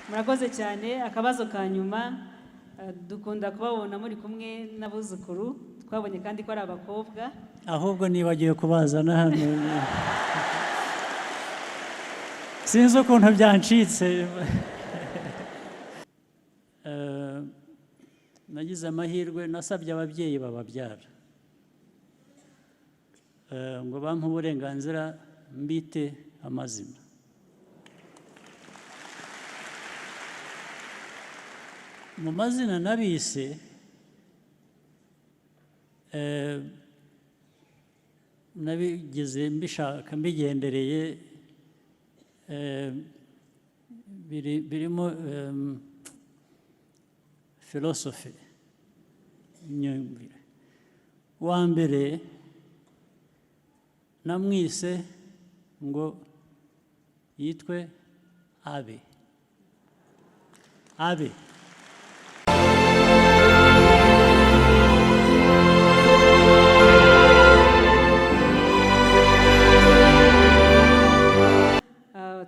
Murakoze cyane. Akabazo ka nyuma, dukunda kubabona muri kumwe n'abuzukuru, twabonye kandi ko ari abakobwa. Ahubwo nibagiwe kubazana hano, sinzi ukuntu byancitse. Nagize amahirwe, nasabye ababyeyi bababyara ngo bampe uburenganzira mbite amazina. Mu mazina nabise, nabigize mbishaka, mbigendereye, birimo philosophy, imyumvire. Uwa mbere namwise ngo yitwe Abe. Abe.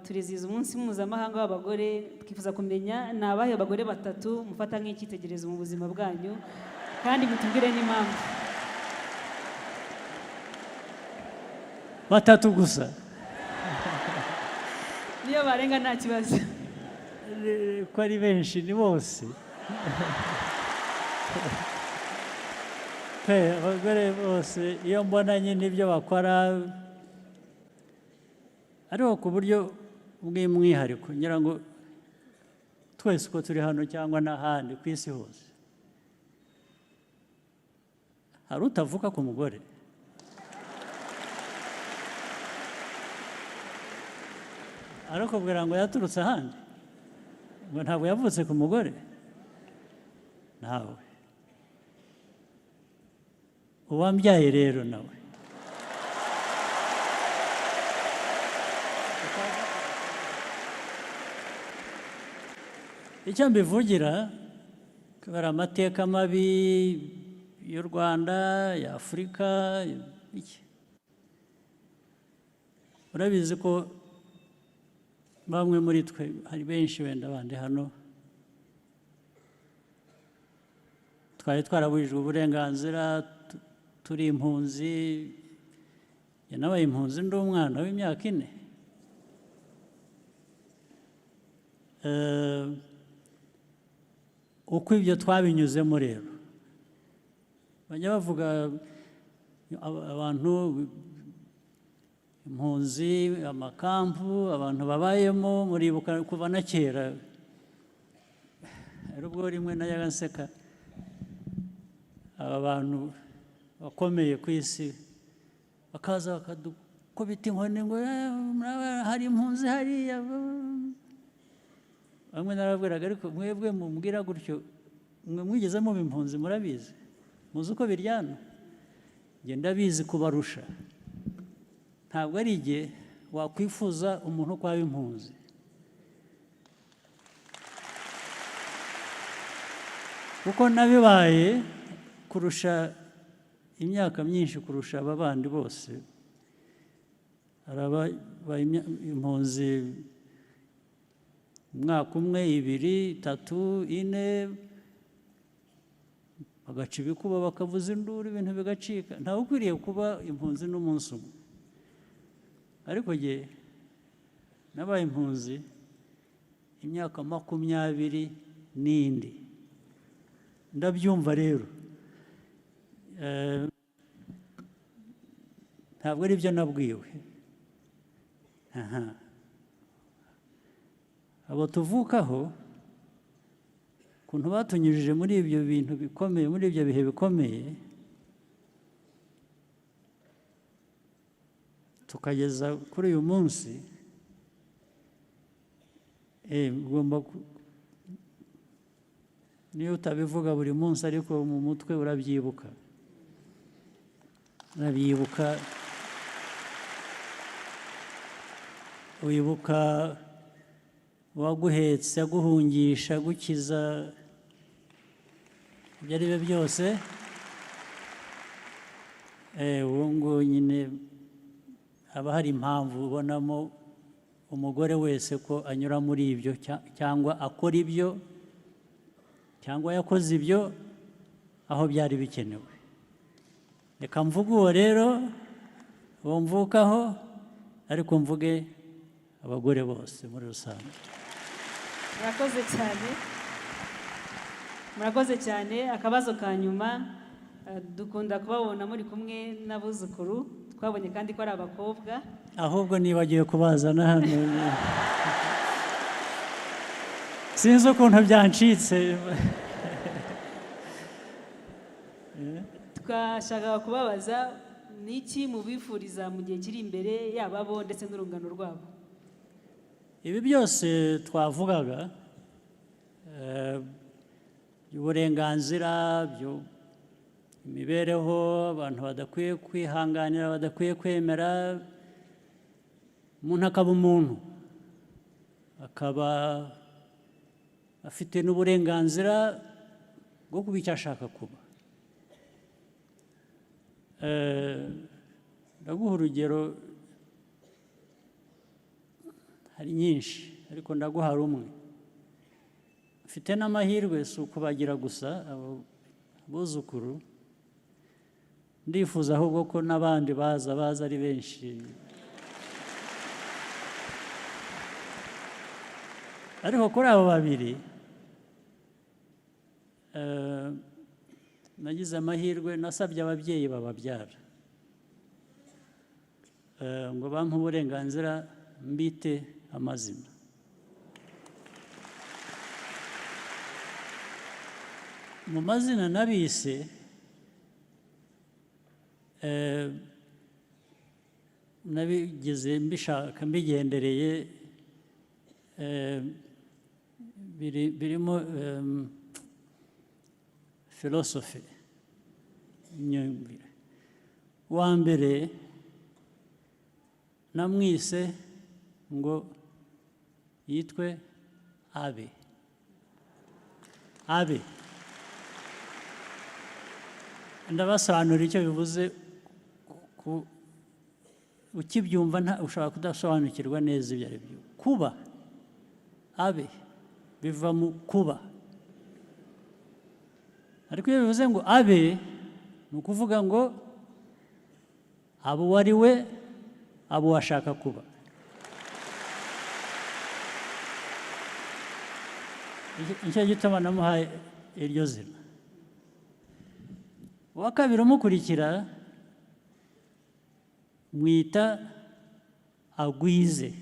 Turizihiza umunsi mpuzamahanga w'abagore, twifuza kumenya ni abahe bagore batatu mufata nk'icyitegererezo mu buzima bwanyu, kandi mutubwire n'impamvu. Batatu gusa? Niyo barenga nta kibazo. Ko ari benshi, ni bose pe. Abagore bose iyo mbona nyine ibyo bakora, ariko ku buryo bw'umwihariko, ngira ngo twese uko turi hano cyangwa n'ahandi ku isi hose, hari utavuka ku mugore? Arakubwira ngo yaturutse ahandi, ngo ntabwo yavutse ku mugore? Ntawe. Uwambyaye rero nawe, icyo mbivugira, kubera amateka mabi y'u Rwanda, ya Afurika, iki. Urabizi ko bamwe muri twe, hari benshi wenda bandi hano, twari twarabujijwe uburenganzira, turi impunzi. Njye nabaye impunzi ndi umwana w'imyaka 4. Uko ibyo twabinyuzemo rero, bajya bavuga abantu, impunzi, amakampu abantu babayemo, muribuka kuva na kera. Hari ubwo rimwe najyaga nseka aba bantu bakomeye ku isi bakaza bakadukubita inkoni ngo "Muraba hari impunzi hariya." Bamwe narababwiraga, ariko mwebwe mumbwira gutyo, mwe mwigeze muba impunzi? Murabizi? Muzi uko biryana? Njye ndabizi kubarusha. Ntabwo ari igihe wakwifuza umuntu ko aba impunzi, kuko nabibaye kurusha imyaka myinshi, kurusha aba bandi bose. Hari ababaye impunzi umwaka umwe, 2, 3, 4, bagaca ibikuba, bakavuza induru, ibintu bigacika. Ntawe ukwiriye kuba impunzi n'umunsi umwe, ariko jye nabaye impunzi imyaka 24, ndabyumva rero. Ntabwo ari byo nabwiwe. Aha. Abo tuvukaho, ukuntu batunyujije muri ibyo bintu bikomeye, muri ibyo bihe bikomeye, tukageza kuri uyu munsi, ugomba niyo utabivuga buri munsi, ariko mu mutwe urabyibuka, urabyibuka. Wibuka uwaguhetse, aguhungisha, agukiza, ibyo ari byo byose. Uwo nguwo nyine haba hari impamvu ubonamo. umugore wese ko anyura muri ibyo cyangwa akora ibyo cyangwa yakoze ibyo aho byari bikenewe. Reka mvuge uwo rero, uwo mvukaho, ariko mvuge abagore bose muri rusange. Murakoze cyane, murakoze cyane. Akabazo ka nyuma, dukunda kubabona muri kumwe n'abuzukuru, twabonye kandi ko ari abakobwa. Ahubwo nibagiwe kubazana hano, sinzi ukuntu byancitse. Twashakaga kubabaza, ni iki mubifuriza mu gihe kiri imbere, yaba bo ndetse n'urungano rwabo? Ibi byose twavugaga, by'uburenganzira, imibereho abantu badakwiye kwihanganira, badakwiye kwemera, umuntu akaba umuntu, akaba afite n'uburenganzira bwo kuba icyo ashaka kuba. Ndaguha urugero, hari nyinshi ariko ndaguha rumwe. Mfite n'amahirwe, si ukubagira gusa abo buzukuru, ndifuza ahubwo ko n'abandi baza, baza ari benshi. Ariko kuri abo babiri, nagize amahirwe, nasabye ababyeyi bababyara ngo bampe uburenganzira mbite amazina. Mu mazina nabise, nabigize mbishaka, mbigendereye, birimo philosophy, imyumvire. Uwa mbere namwise ngo yitwe Abe. Abe, ndabasobanurira icyo bivuze. Ukibyumva ushobora kudasobanukirwa neza ibyo ari byo. Kuba abe biva mu kuba, ariko iyo bivuze ngo abe, ni ukuvuga ngo abo uwo ari we, abo uwo ashaka kuba. Nicyo gituma namuhaye iryo zina. Uwa kabiri umukurikira mwita Agwize.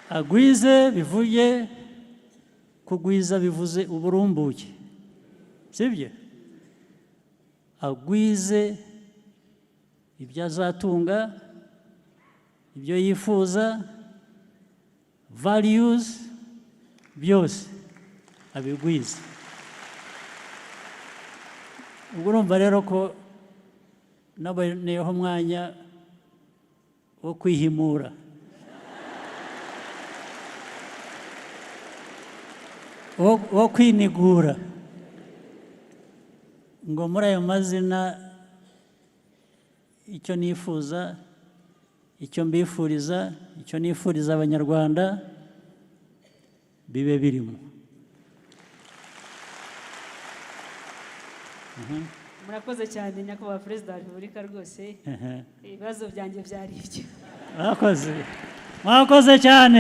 Agwize bivuye kugwiza, bivuze uburumbuke, sibyo? Agwize ibyo azatunga, ibyo yifuza, values, byose abigwize. Ubwo urumva rero ko naboneyeho umwanya wo kwihimura, wo kwinigura, ngo muri ayo mazina icyo nifuza, icyo mbifuriza, icyo nifuriza Abanyarwanda bibe birimo. Murakoze cyane, Nyakubahwa Perezida wa Repubulika, rwose ibibazo byanjye byari ibyo. Mwakoze, mwakoze cyane.